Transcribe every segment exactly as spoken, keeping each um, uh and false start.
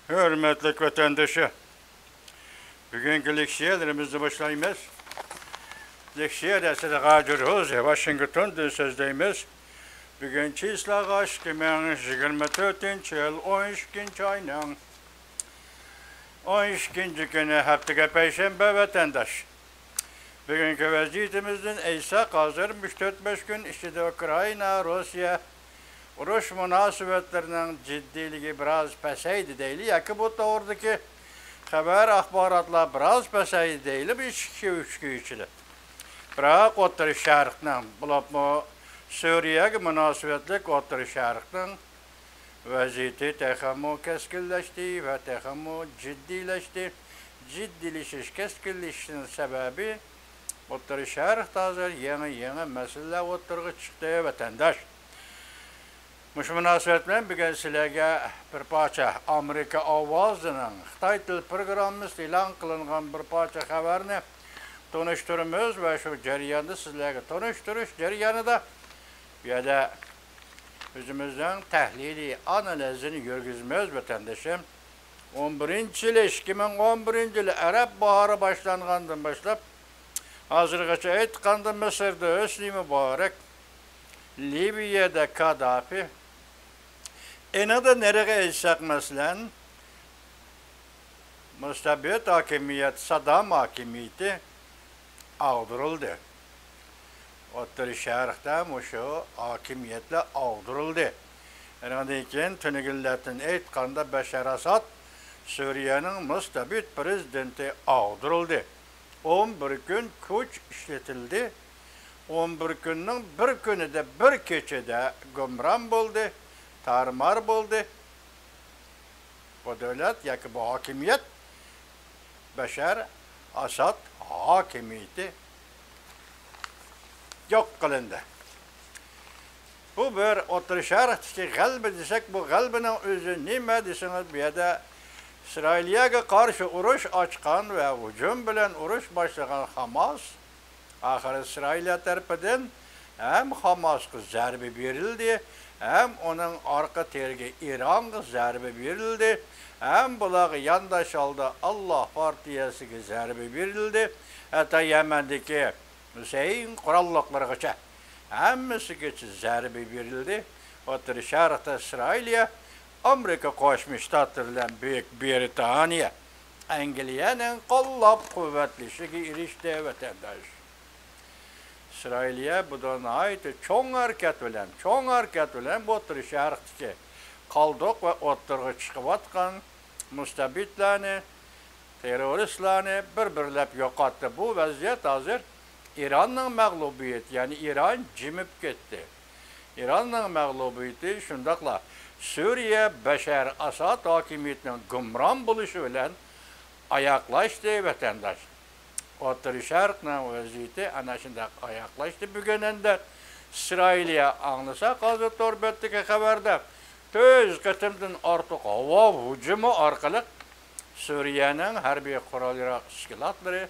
ھۆرمەتلىك ۋەتەندىشى، بۈگۈنكى لېكسىيەلىرىمىزنى باشلايمىز. لېكسىيەدە سىلەرگە جۇرھۇزى ۋاشىنگتوندىن سۆزلەيمىز. بۈگۈن چىسلاغا ئىككى مىڭ يىگىرمە تۆتىنچى يىل، ئون ئىككىنچى ئاينىڭ ئون ئىككىنچى كۈنى، ھەپتىگە پەيشەنبە، ۋەتەنداش. بۈگۈنكى ۋەزىيىتىمىزدىن ئېيتساق، ھازىر مۇشۇ تۆت بەش كۈن ئىچىدە ئۇكرائىنا، روسىيە ئۇرۇش مۇناسىۋەتلىرىنىڭ جىددىيلىكى بىراز پەسەيدى دەيلى، ياكى بۇ توغرىدىكى خەۋەر، ئاخباراتلار بىراز پەسەيدى دەيلى، بۇ ئىككى ئۈچ كۈن ئىچىدە. بىراق ئوتتۇرا شەرقنىڭ، بولۇپمۇ سۈرىيەگە مۇناسىۋەتلىك ئوتتۇرا شەرقنىڭ ۋەزىيىتى تېخىمۇ كەسكىنلەشتى ۋە تېخىمۇ جىددىيلەشتى. جىددىيلىشىش، كەسكىنلىشىشنىڭ سەۋەبى، ئوتتۇرا شەرقتە ھازىر يېڭى، يېڭى مەسىلىلەر ئوتتۇرىغا چىقتى، ۋەتەنداش. مۇشۇ مۇناسىۋەت بىلەن بۈگۈن سىلەرگە بىر پارچە ئامېرىكا ئاۋازىنىڭ خىتاي تىل پروگراممىسىدا ئېلان قىلىنغان بىر پارچە خەۋەرنى تونۇشتۇرىمىز ۋە شۇ جەرياندا سىلەرگە تونۇشتۇرۇش جەريانىدا بۇ يەردە ئۆزىمىزنىڭ تەھلىلىي ئانالىزىنى يۈرگۈزىمىز، ۋەتەندىشىم. ئون بىرىنچى يىلى، ئىككى مىڭ ئون بىرىنچى يىلى ئەرەب باھارى باشلانغاندىن باشلاپ، ھازىرغىچە ئېيتقاندا، مىسىردا ھۆسنى مۇبارەك، لىۋىيەدە كادافى، ئېنىدا نېرىغا ئېيتساق، مەسىلەن، مۇستەبىت ھاكىمىيەت، سادام ھاكىمىيىتى ئاغدۇرۇلدى. ئوتتۇرا شەرقتە مۇشۇ ھاكىمىيەتلەر ئاغدۇرۇلدى. ئۇنىڭدىن كېيىن، تۈنۈگۈنلەردىن ئېيتقاندا، بەشار ئاساد، سۈرىيەنىڭ مۇستەبىت پىرېزىدېنتى، ئاغدۇرۇلدى. ئون بىر كۈن كۈچ ئىشلىتىلدى. ئون بىر كۈننىڭ بىر كۈنىدە، بىر كېچىدە گۇمران بولدى، تارمار بولدى. بۇ دۆلەت ياكى بۇ ھاكىمىيەت، بەشار ئاساد ھاكىمىيىتى يوق قىلىندى. بۇ بىر ئوتتۇرا شەرقتىكى غەلىبە دېسەك، بۇ غەلىبىنىڭ ئۆزى نېمە دېسىڭىز، بۇ يەردە ئىسرائىلىيەگە قارشى ئۇرۇش ئاچقان ۋە ھۇجۇم بىلەن ئۇرۇش باشلىغان خاماس، ئاخىرى ئىسرائىلىيە تەرىپىدىن ھەم خاماسقا زەربە بېرىلدى، ھەم ئۇنىڭ ئارقا تىرىگى ئىرانغا زەربە بېرىلدى، ھەم بۇلارغا يانداش ھالدا ئاللاھ پارتىيەسىگە زەربە بېرىلدى، ھەتتا يەمەندىكى ھۈسەيىن قوراللىقلىرىغىچە، ھەممىسىگىچە زەربە بېرىلدى. ئوتتۇرا شەرقتە ئىسرائىلىيە ئامېرىكا قوشما شتاتلىرى بىلەن بۈيۈك برىتانىيە، ئەنگلىيەنىڭ قوللاپ قۇۋۋەتلىشىگە ئېرىشتى، ۋەتەنداش. ئىسرائىلىيە بۇدا ناھايىتى چوڭ ھەرىكەت بىلەن، چوڭ ھەرىكەت بىلەن بۇ ئوتتۇرا شەرقتىكى قالدۇق ۋە ئوتتۇرىغا چىقىۋاتقان مۇستەبىتلەرنى، تېررورىستلارنى بىر-بىرلەپ يوقاتتى. بۇ ۋەزىيەت ھازىر ئىراننىڭ مەغلۇبىيىتى، يەنى ئىران جىمىپ كەتتى. ئىراننىڭ مەغلۇبىيىتى شۇنداقلا سۈرىيە بەشار ئاساد ھاكىمىيىتىنىڭ گۇمران بولۇشى بىلەن ئاياغلاشتى، ۋەتەنداش. ئوتتۇرا شەرقنىڭ ۋەزىيىتى ئەنە شۇنداق ئاياغلاشتى. بۈگۈن ئەمدى ئىسرائىلىيە، ئاڭلىساق ھازىر تور بەتتىكى خەۋەردە، تۆت يۈز قېتىمدىن ئارتۇق ھاۋا ھۇجۇمى ئارقىلىق سۈرىيەنىڭ ھەربىي قورال-ياراغ ئىسكىلاتلىرى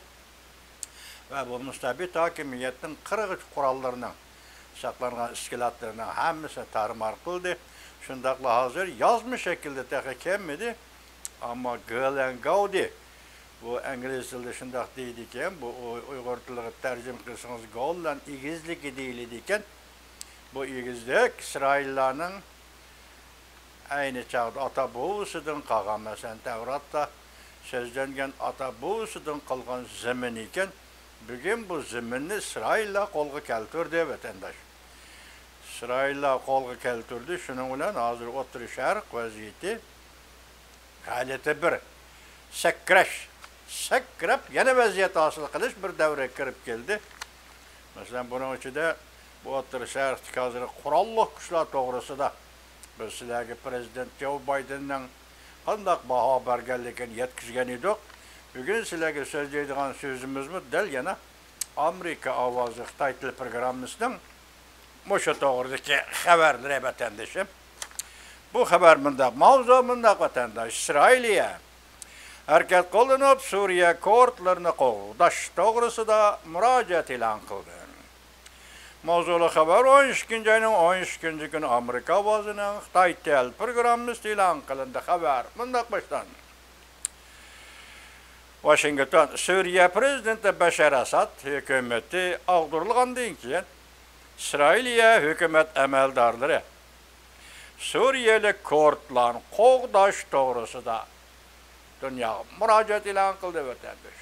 ۋە بۇ مۇستەبىت ھاكىمىيەتنىڭ قىرغۇچ قوراللىرىنىڭ ساقلانغان ئىسكىلاتلىرىنىڭ ھەممىسىنى تارمار قىلدى. شۇنداقلا ھازىر يازما شەكىلدە تېخى كەلمىدى. ئەمما گول ئەند گاۋدى، بۇ ئىنگلىز تىلىدا شۇنداق دەيدىكەن، بۇ ئۇ-، ئۇيغۇر تىلىغا تەرجىمە قىلسىڭىز گول ئەند ئېگىزلىكى دېيىلىدىكەن. بۇ ئېگىزلىك ئىسرائىللارنىڭ ئەينى چاغدا ئاتا-بوۋىسىدىن قالغان، مەسىلەن، تەۋراتتا سۆزلەنگەن ئاتا-بوۋىسىدىن قالغان زېمىن ئىكەن. بۈگۈن بۇ زېمىننى ئىسرائىللار قولغا كەلتۈردى، ۋەتەنداش. ئىسرائىللار قولغا كەلتۈردى. شۇنىڭ بىلەن ھازىر ئوتتۇرا شەرق ۋەزىيىتى ھالىتى بىر سەكرەش، سەكرەپ يەنە ۋەزىيەت ھاسىل قىلىش بىر دەۋرگە كىرىپ كەلدى. مەسىلەن، بۇنىڭ ئىچىدە بۇ ئوتتۇرا شەرقتىكى ھازىر قوراللىق كۈچلەر توغرىسىدا بىز سىلەرگە پىرېزىدېنت جو بايدېننىڭ قانداق باھا بەرگەنلىكىنى يەتكۈزگەن ئىدۇق. بۈگۈن سىلەرگە سۆزلەيدىغان سۆزىمىزمۇ دەل يەنە ئامېرىكا ئاۋازى خىتاي تىل پروگراممىسىنىڭ مۇشۇ توغرىدىكى خەۋەرلىرى، ۋەتەندىشىم. بۇ خەۋەر مۇنداق، ماۋزۇ مۇنداق، ۋەتەنداش. ئىسرائىلىيە ھەرىكەت قوللىنىپ، سۈرىيە كۇردلىرىنى قوغداش توغرىسىدا مۇراجىئەت ئېلان قىلدى. ماۋزۇلۇق خەۋەر: ئون ئىككىنچى ئاينىڭ ئون ئىككىنچى كۈنى ئامېرىكا ئاۋازىنىڭ خىتاي تېلېفون پروگراممىسىدا ئېلان قىلىندى. خەۋەر مۇنداق باشلاندى. ۋاشىنگتون: سۈرىيە پىرېزىدېنتى بەشار ئەسەد ھۆكۈمىتى ئاغدۇرۇلغاندىن كېيىن، ئىسرائىلىيە ھۆكۈمەت ئەمەلدارلىرى سۈرىيەلىك كۇردلارنى قوغداش توغرىسىدا دۇنياغا مۇراجىئەت ئېلان قىلدى، ۋەتەنداش.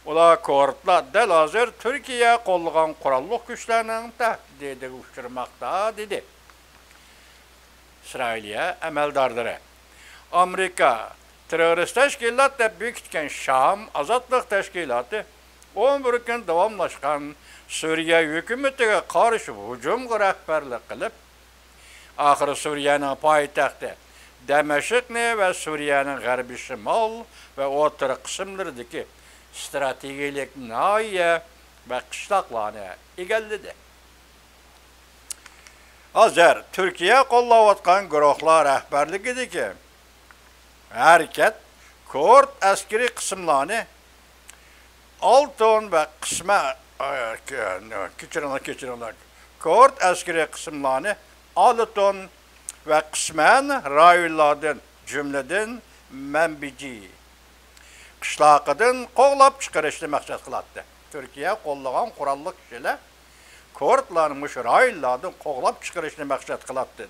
ئۇلار كۇردلار دەل ھازىر تۈركىيە قوللىغان قوراللىق كۈچلەرنىڭ تەھدىتىگە ئۇچرىماقتا، دېدى. ئىسرائىلىيە ئەمەلدارلىرى ئامېرىكا تېررورىست تەشكىلات دەپ بېكىتكەن شام ئازادلىق تەشكىلاتى ئون بىر كۈن داۋاملاشقان سۈرىيە ھۆكۈمىتىگە قارشى ھۇجۇمغا رەھبەرلىك قىلىپ، ئاخىرى سۈرىيەنىڭ پايتەختى دەمەشقنى ۋە سۈرىيەنىڭ غەربىي شىمال ۋە ئوتتۇرا قىسىملىرىدىكى ئىستراتېگىيەلىك ناھىيە ۋە قىشلاقلارنى ئىگىلىدى. ھازىر تۈركىيە قوللاۋاتقان گۇرۇھلار رەھبەرلىكىدىكى ھەرىكەت كۇرد ئەسكىرىي قىسىملارنى ئالتۇن ۋە قىسمەن، كېچىرىڭلار، كېچىرىڭلار، كۇرد ئەسكىرىي قىسىملارنى ئالتۇن ۋە قىسمەن رايونلاردىن، جۈملىدىن مەنبىجى قىشلاقىدىن قوغلاپ چىقىرىشنى مەقسەت قىلاتتى. تۈركىيە قوللىغان قوراللىق كۈچلەر كۇردلارنى مۇشۇ رايونلاردىن قوغلاپ چىقىرىشنى مەقسەت قىلاتتى.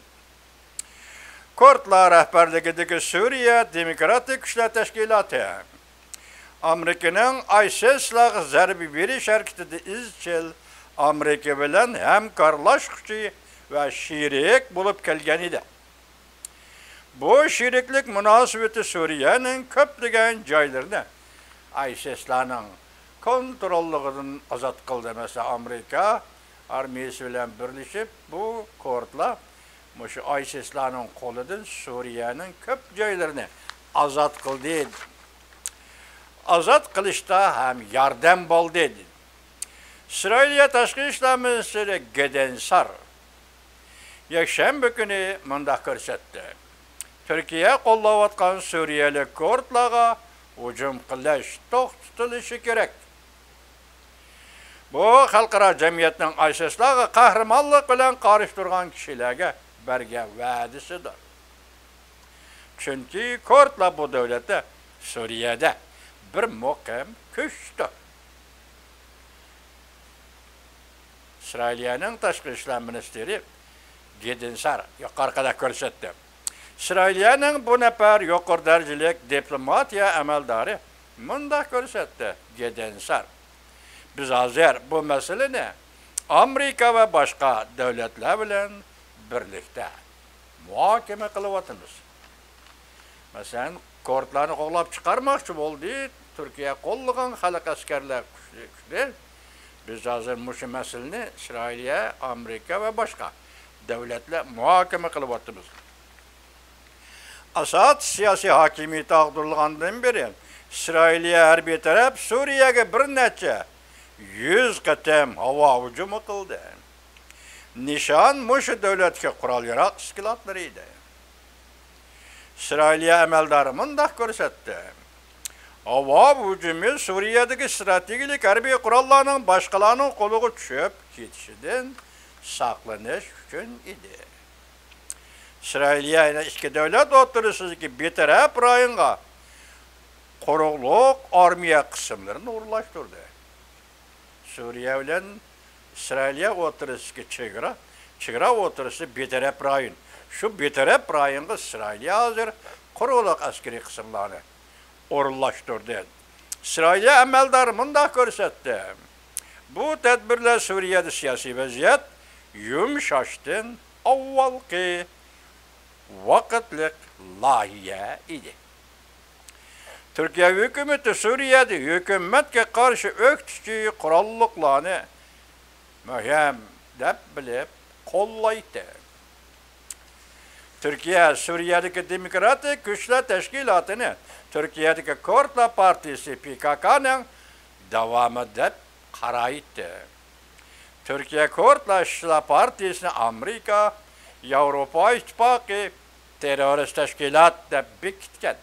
كۇردلار رەھبەرلىكىدىكى سۈرىيە دېموكراتىك كۈچلەر تەشكىلاتى ئامېرىكىنىڭ ئايسىسلارغا زەربە بېرىش ھەرىكىتىدە ئىزچىل ئامېرىكا بىلەن ھەمكارلاشقۇچى ۋە شېرىك بولۇپ كەلگەن ئىدى. بۇ شېرىكلىك مۇناسىۋىتى سۈرىيەنىڭ كۆپلىگەن جايلىرىنى ئايسىسلارنىڭ كونتروللۇقىدىن ئازاد قىلدى. مەسىلەن، ئامېرىكا ئارمىيىسى بىلەن بىرلىشىپ، بۇ كۇردلار مۇشۇ ئايسىسلارنىڭ قولىدىن سۈرىيەنىڭ كۆپ جايلىرىنى ئازاد قىلدى. ئازاد قىلىشتا ھەم ياردەم بولدى. ئىسرائىلىيە تاشقى ئىشلار مىنىستىرى گىدېن سار يەكشەنبە كۈنى مۇنداق كۆرسەتتى: تۈركىيە قوللاۋاتقان سۈرىيەلىك كۇردلارغا ھۇجۇم قىلىش توختىتىلىشى كېرەك. بۇ خەلقئارا جەمئىيەتنىڭ ئايسىسلارغا قەھرىمانلىق بىلەن قارشى تۇرغان كىشىلەرگە بەرگەن ۋەدىسىدۇر. چۈنكى كۇردلار بۇ دۆلەتتە، سۈرىيەدە بىر مۇقىم كۈچتۇر. ئىسرائىلىيەنىڭ تاشقى ئىشلار مىنىستىرى گىدىن سار يۇقىرىقىدەك كۆرسەتتى. ئىسرائىلىيەنىڭ بۇ نەپەر يۇقىرى دەرىجىلىك دىپلوماتىيە ئەمەلدارى مۇنداق كۆرسەتتى: گىدىن سار، بىز ھازىر بۇ مەسىلىنى ئامېرىكا ۋە باشقا دۆلەتلەر بىلەن بىرلىكتە مۇھاكىمە قىلىۋاتىمىز. مەسىلەن، كۇردلارنى قوغلاپ چىقارماقچى بولدى تۈركىيە قوللىغان خەلق ئەسكەرلەر كۈچلىرى. بىز ھازىر مۇشۇ مەسىلىنى ئىسرائىلىيە، ئامېرىكا ۋە باشقا دۆلەتلەر مۇھاكىمە قىلىۋاتىمىز. ئاساد سىياسىي ھاكىمىيىتى ئاغدۇرۇلغاندىن بېرى، ئىسرائىلىيە ھەربىي تەرەپ سۈرىيەگە بىر نەچچە يۈز قېتىم ھاۋا ھۇجۇمى قىلدى. نىشان مۇشۇ دۆلەتتىكى قورال-ياراغ ئىسكىلاتلىرى ئىدى. ئىسرائىلىيە ئەمەلدارى مۇنداق كۆرسەتتى: ھاۋا ھۇجۇمى سۈرىيەدىكى ئىستراتېگىيەلىك ھەربىي قوراللارنىڭ باشقىلارنىڭ قولىغا چۈشۈپ كېتىشىدىن ساقلىنىش ئۈچۈن ئىدى. ئىسرائىلىيە يەنە ئىككى دۆلەت ئوتتۇرىسىدىكى بىتەرەپ رايونغا قۇرۇقلۇق ئارمىيە قىسىملىرىنى ئورۇنلاشتۇردى. سۈرىيە بىلەن ئىسرائىلىيە ئوتتۇرىسىدىكى چېگرا، چېگرا ئوتتۇرىسى بىتەرەپ رايون. شۇ بىتەرەپ رايونغا ئىسرائىلىيە ھازىر قۇرۇقلۇق ئەسكىرىي قىسىملارنى ئورۇنلاشتۇردى. ئىسرائىلىيە ئەمەلدارى مۇنداق كۆرسەتتى: بۇ تەدبىرلەر سۈرىيەدە سىياسىي ۋەزىيەت يۇمشاشتىن ئاۋۋالقى ۋاقىتلىق لايىھە ئىدى. تۈركىيە ھۆكۈمىتى سۈرىيەدە ھۆكۈمەتكە قارشى ئۆكتىچى قوراللىقلارنى مۇھىم دەپ بىلىپ قوللايتتى. تۈركىيە سۈرىيەدىكى دېموكراتىك كۈچلەر تەشكىلاتىنى تۈركىيەدىكى كۇردلار پارتىيىسى پى كاكانىڭ داۋامى دەپ قارايتتى. تۈركىيە كۇردلار ئىشچىلار پارتىيىسىنى ئامېرىكا، ياۋروپا ئىتتىپاقى تېررورىست تەشكىلات دەپ بېكىتكەن.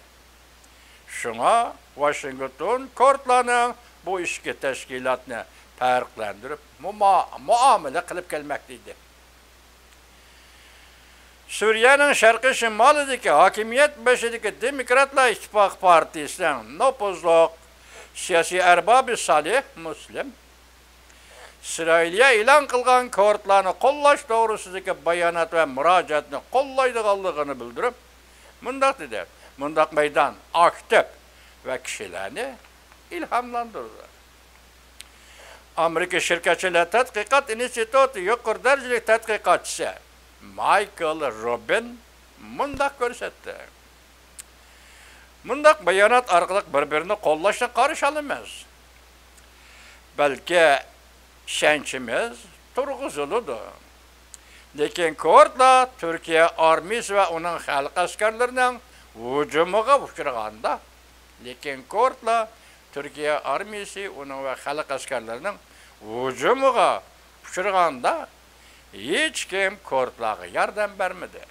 شۇڭا ۋاشىنگتون كۇردلارنىڭ بۇ ئىچكى تەشكىلاتنى پەرقلەندۈرۈپ مۇما-، مۇئامىلە قىلىپ كەلمەكتە ئىدى. سۈرىيەنىڭ شەرقىي شىمالىدىكى ھاكىمىيەت بېشىدىكى دېموكراتلار ئىتتىپاقى پارتىيىسىنىڭ نوپۇزلۇق سىياسىي ئەربابى سالىھ مۇسلىم ئىسرائىلىيە ئېلان قىلغان كۇردلارنى قوللاش توغرىسىدىكى بايانات ۋە مۇراجىئەتنى قوللايدىغانلىقىنى بىلدۈرۈپ، مۇنداق دېدى: «مۇنداق مەيدان ئاكتىپ ۋە كىشىلەرنى ئىلھاملاندۇرىدۇ.» ئامېرىكا شىركەتچىلەر تەتقىقات ئىنستىتۇتى يۇقىرى دەرىجىلىك تەتقىقاتچىسى مايكل روبىن مۇنداق كۆرسەتتى: «مۇنداق بايانات ئارقىلىق بىر-بىرىنى قوللاشنى قارشى ئالىمىز، بەلكى ئىشەنچىمىز تۇرغۇزۇلىدۇ. لېكىن كۇردلار تۈركىيە ئارمىيىسى ۋە ئۇنىڭ خەلق ئەسكەرلىرىنىڭ ھۇجۇمىغا ئۇچرىغاندا، لېكىن كۇردلار تۈركىيە ئارمىيىسى، ئۇنىڭ ۋە خەلق ئەسكەرلىرىنىڭ ھۇجۇمىغا ئۇچرىغاندا، ھېچكىم كۇردلارغا ياردەم بەرمىدى»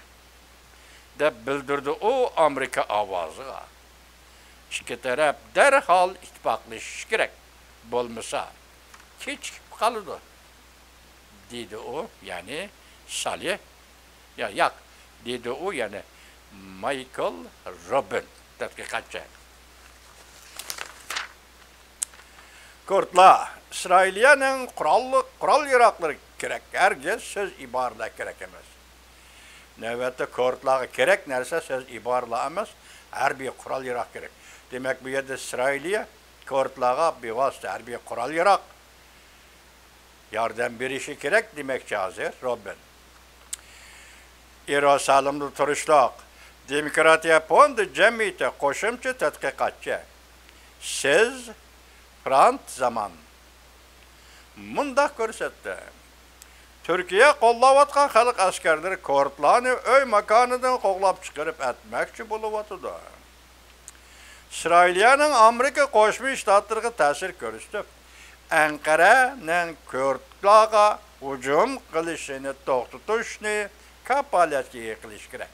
دەپ بىلدۈردى ئۇ ئامېرىكا ئاۋازىغا. «ئىككى تەرەپ دەرھال ئىتتىپاقلىشىشى كېرەك، بولمىسا كېچىكىپ قالىدۇ» دېدى ئۇ، يەنى سالىھ، يا-، ياق، دېدى ئۇ، يەنى مايكل روبىن، تەتقىقاتچى. كۇردلار، ئىسرائىلىيەنىڭ قوراللىق، قورال ياراغلىرى كېرەك، ھەرگىز سۆز ئىبارىلەر كېرەك ئەمەس. نۆۋەتتە كۇردلارغا كېرەك نەرسە سۆز ئىبارىلەر ئەمەس، ھەربىي قورال ياراغ كېرەك. دېمەك، بۇ يەردە ئىسرائىلىيە كۇردلارغا بىۋاسىتە ھەربىي قورال ياراغ ياردەم بېرىشى كېرەك دېمەكچى ھازىر روبىن. يېرۇسالىمدا تۇرۇشلۇق دېموكراتىيە فوندى جەمئىيىتى قوشۇمچە تەتقىقاتچى سىز فرانت زامان مۇنداق كۆرسەتتى: «تۈركىيە قوللاۋاتقان خەلق ئەسكەرلىرى كۇردلارنى ئۆي ماكانىدىن قوغلاپ چىقىرىپ ئەتمەكچى بولۇۋاتىدۇ. ئىسرائىلىيەنىڭ ئامېرىكا قوشما شتاتلىرىغا تەسىر كۆرسىتىپ، ئەنقەرەنىڭ كۇردلارغا ھۇجۇم قىلىشىنى توختىتىشنى كاپالەتكە ئىگە قىلىشى كېرەك.»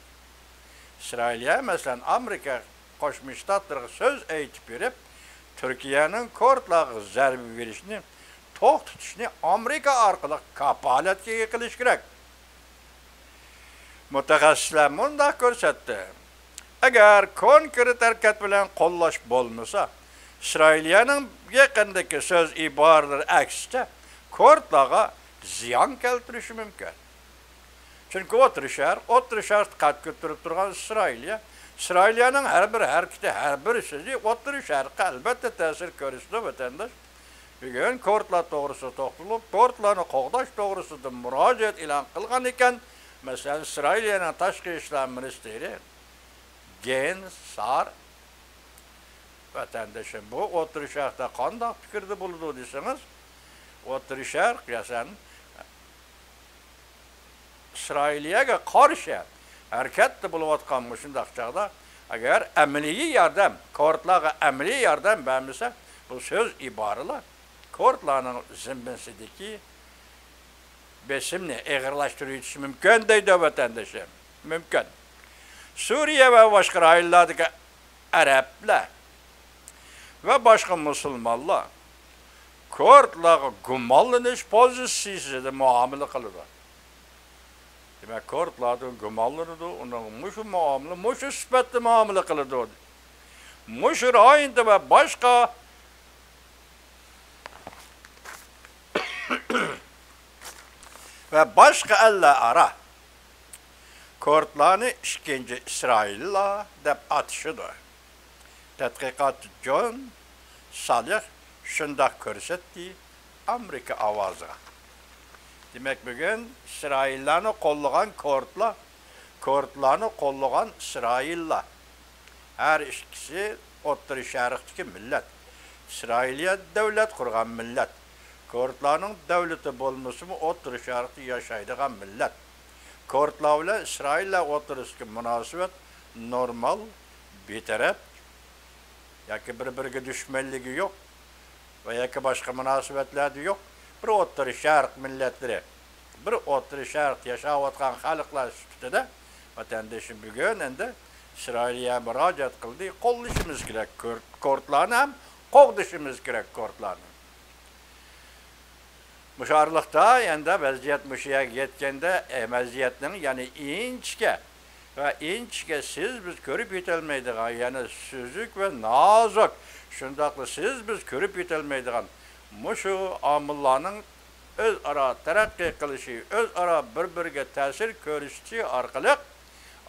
ئىسرائىلىيە، مەسىلەن، ئامېرىكا قوشما شتاتلىرىغا سۆز ئېيتىپ بېرىپ، تۈركىيەنىڭ كۇردلارغا زەربە بېرىشىنى توختىتىشنى ئامېرىكا ئارقىلىق كاپالەتكە ئىگە قىلىشى كېرەك. مۇتەخەسسىسلەر مۇنداق كۆرسەتتى: ئەگەر كونكرېت ھەرىكەت بىلەن قوللاش بولمىسا، ئىسرائىلىيەنىڭ يېقىندىكى سۆز ئىبارىلىرى ئەكسىچە كۇردلارغا زىيان كەلتۈرۈشى مۇمكىن. چۈنكى ئوتتۇرا شەرق، ئوتتۇرا شەرقتە قەد كۆتۈرۈپ تۇرغان ئىسرائىلىيە، ئىسرائىلىيەنىڭ ھەر بىر ھەرىكىتى، ھەر بىر سۆزى ئوتتۇرا شەرققە ئەلۋەتتە تەسىر كۆرسىتىدۇ، ۋەتەنداش. بۈگۈن كۇردلار توغرىسىدا توختىلىپ، كۇردلارنى قوغداش توغرىسىدا مۇراجىئەت ئېلان قىلغان ئىكەن، مەسىلەن، ئىسرائىلىيەنىڭ تاشقى ئىشلار مىنىستىرى گېن سار. ۋەتەندىشىم، بۇ ئوتتۇرا شەرقتە قانداق پىكىردە بولىدۇ دېسىڭىز، ئوتتۇرا شەرق، يا سەن ئىسرائىلىيەگە قارشى ھەرىكەتتە بولۇۋاتقان مۇشۇنداق چاغدا، ئەگەر ئەمەلىي ياردەم، كۇردلارغا ئەمەلىي ياردەم بەرمىسە، بۇ سۆز ئىبارىلەر كۇردلارنىڭ زىممىسىدىكى بېسىمنى ئېغىرلاشتۇرۇۋېتىشى مۇمكىن دەيدۇ، ۋەتەندىشىم. مۇمكىن. سۈرىيە ۋە باشقا رايونلاردىكى ئەرەبلەر ۋە باشقا مۇسۇلمانلار كۇردلارغا گۇمانلىنىش پوزىتسىيىسىدە مۇئامىلە قىلىدۇ. دېمەك، كۇردلاردىن گۇمانلىنىدۇ، ئۇنىڭغا مۇشۇ مۇئامىلە، مۇشۇ سۈپەتتە مۇئامىلە قىلىدۇ. مۇشۇ رايوندا ۋە باشقا ۋە باشقا ئەللەر ئارا كۇردلارنى ئىككىنچى ئىسرائىللار دەپ ئاتىشىدۇ. تەتقىقاتچى جون سالىھ شۇنداق كۆرسەتتى ئامېرىكا ئاۋازىغا. دېمەك، بۈگۈن ئىسرائىللارنى قوللىغان كۇردلار، كۇردلارنى قوللىغان ئىسرائىللار. ھەر ئىككىسى ئوتتۇرا شەرقتىكى مىللەت. ئىسرائىلىيە دۆلەت قۇرغان مىللەت. كۇردلارنىڭ دۆلىتى بولمىسىمۇ، ئوتتۇرا شەرقتە ياشايدىغان مىللەت. كۇردلار بىلەن ئىسرائىللار ئوتتۇرىسىدىكى مۇناسىۋەت نورمال، بىتەرەپ، ياكى بىر-بىرىگە دۈشمەنلىكى يوق ۋە ياكى باشقا مۇناسىۋەتلەردە يوق. بىر ئوتتۇرا شەرق مىللەتلىرى، بىر ئوتتۇرا شەرقتە ياشاۋاتقان خەلقلەر سۈپىتىدە ۋەتەندىشىم بۈگۈن ئەمدى ئىسرائىلىيەگە مۇراجىئەت قىلدى. قوللىشىمىز كېرەك كۇر-، كۇردلارنى ھەم قوغدىشىمىز كېرەك كۇردلارنى. مۇشۇ ئارىلىقتا ئەندى ۋەزىيەت مۇشۇ يەرگە يەتكەندە، ئە، ۋەزىيەتنىڭ يەنە ئىنچىكە ۋە ئىنچىكە سىز بىز كۆرۈپ يېتەلمەيدىغان، يەنە سۈزۈك ۋە نازۇك، شۇنداقلا سىز بىز كۆرۈپ يېتەلمەيدىغان مۇشۇ ئامىللارنىڭ ئۆزئارا تەرەققىي قىلىشى، ئۆزئارا بىر-بىرىگە تەسىر كۆرسىتىشى ئارقىلىق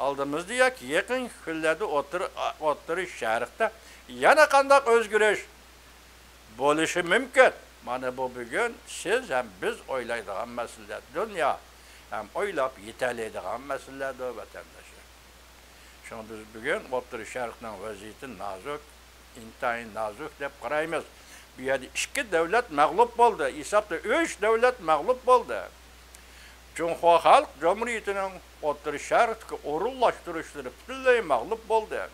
ئالدىمىزدا ياكى يېقىن كۈنلەردە ئوتتۇرا، ئوتتۇرا شەرقتە يەنە قانداق ئۆزگىرىش بولۇشى مۇمكىن. مانا بۇ بۈگۈن سىز ھەم بىز ئويلايدىغان مەسىلىلەر، دۇنيا ھەم ئويلاپ يېتەلەيدىغان مەسىلىلەردۇر، ۋەتەنداشلار. شۇڭا بىز بۈگۈن ئوتتۇرا شەرقنىڭ ۋەزىيىتى نازۇك، ئىنتايىن نازۇك دەپ قارايمىز. بۇ يەردە ئىككى دۆلەت مەغلۇپ بولدى، ھېسابتا ئۈچ دۆلەت مەغلۇپ بولدى. جۇڭخۇا خەلق جۇمھۇرىيىتىنىڭ ئوتتۇرا شەرقتىكى ئورۇنلاشتۇرۇشلىرى پۈتۈنلەي مەغلۇپ بولدى.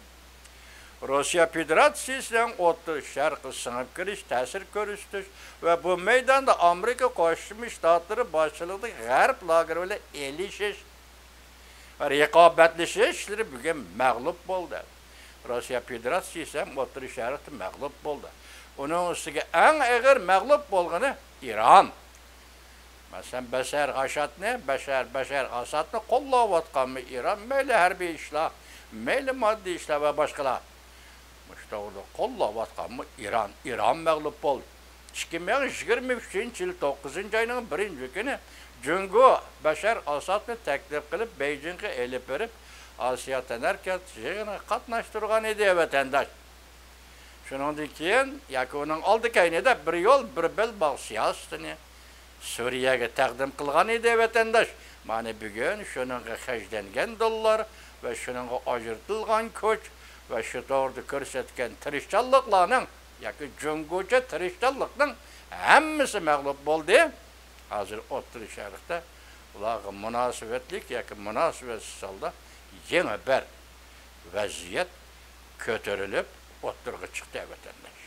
روسىيە فېدېراتسىيىسىنىڭ ئوتتۇرا شەرققە سىڭىپ كىرىش، تەسىر كۆرسىتىش ۋە بۇ مەيداندا ئامېرىكا قوشما شتاتلىرى باشچىلىقىدىكى غەرب لاگېرى بىلەن ئېلىشىش، رىقابەتلىشىشلىرى بۈگۈن مەغلۇپ بولدى. روسىيە فېدېراتسىيىسى ھەم ئوتتۇرا شەرقتە مەغلۇپ بولدى. ئۇنىڭ ئۈستىگە ئەڭ ئېغىر مەغلۇپ بولغىنى ئىران. مەسىلەن، بەشەر ئاشادنى، بەشەر، بەشەر ئاسادنى قوللاۋاتقانمۇ ئىران، مەيلى ھەربىي ئىشلار، مەيلى ماددىي ئىشلار ۋە باشقىلار. مۇشۇ توغرىدا قوللاۋاتقانمۇ ئىران، ئىران مەغلۇپ بولدى. ئىككى مىڭ يىگىرمە ئۈچىنچى يىل توققۇزىنچى ئاينىڭ بىرىنچى كۈنى جۇڭگو بەشەر ئاسادنى تەكلىپ قىلىپ، بېيجىڭغا ئېلىپ بېرىپ، ئاسىيا تەنھەرىكەت يىغىنىغا قاتناشتۇرغان ئىدى، ۋەتەنداش. شۇنىڭدىن كېيىن ياكى ئۇنىڭ ئالدى كەينىدە بىر يول، بىر بەلباغ سىياسىتىنى سۈرىيەگە تەقدىم قىلغان ئىدى، ۋەتەنداش. مانا بۈگۈن شۇنىڭغا خەجلەنگەن دوللار ۋە شۇنىڭغا ئاجرىتىلغان كۈچ ۋە شۇ توغرىدا كۆرسەتكەن تىرىشچانلىقلارنىڭ ياكى جۇڭگوچە تىرىشچانلىقنىڭ ھەممىسى مەغلۇپ بولدى. ھازىر ئوتتۇرا شەرقتە ئۇلارغا مۇناسىۋەتلىك ياكى مۇناسىۋەتسىز ھالدا يېڭى بىر ۋەزىيەت كۆتۈرۈلۈپ ئوتتۇرىغا چىقتى، ۋەتەنداش.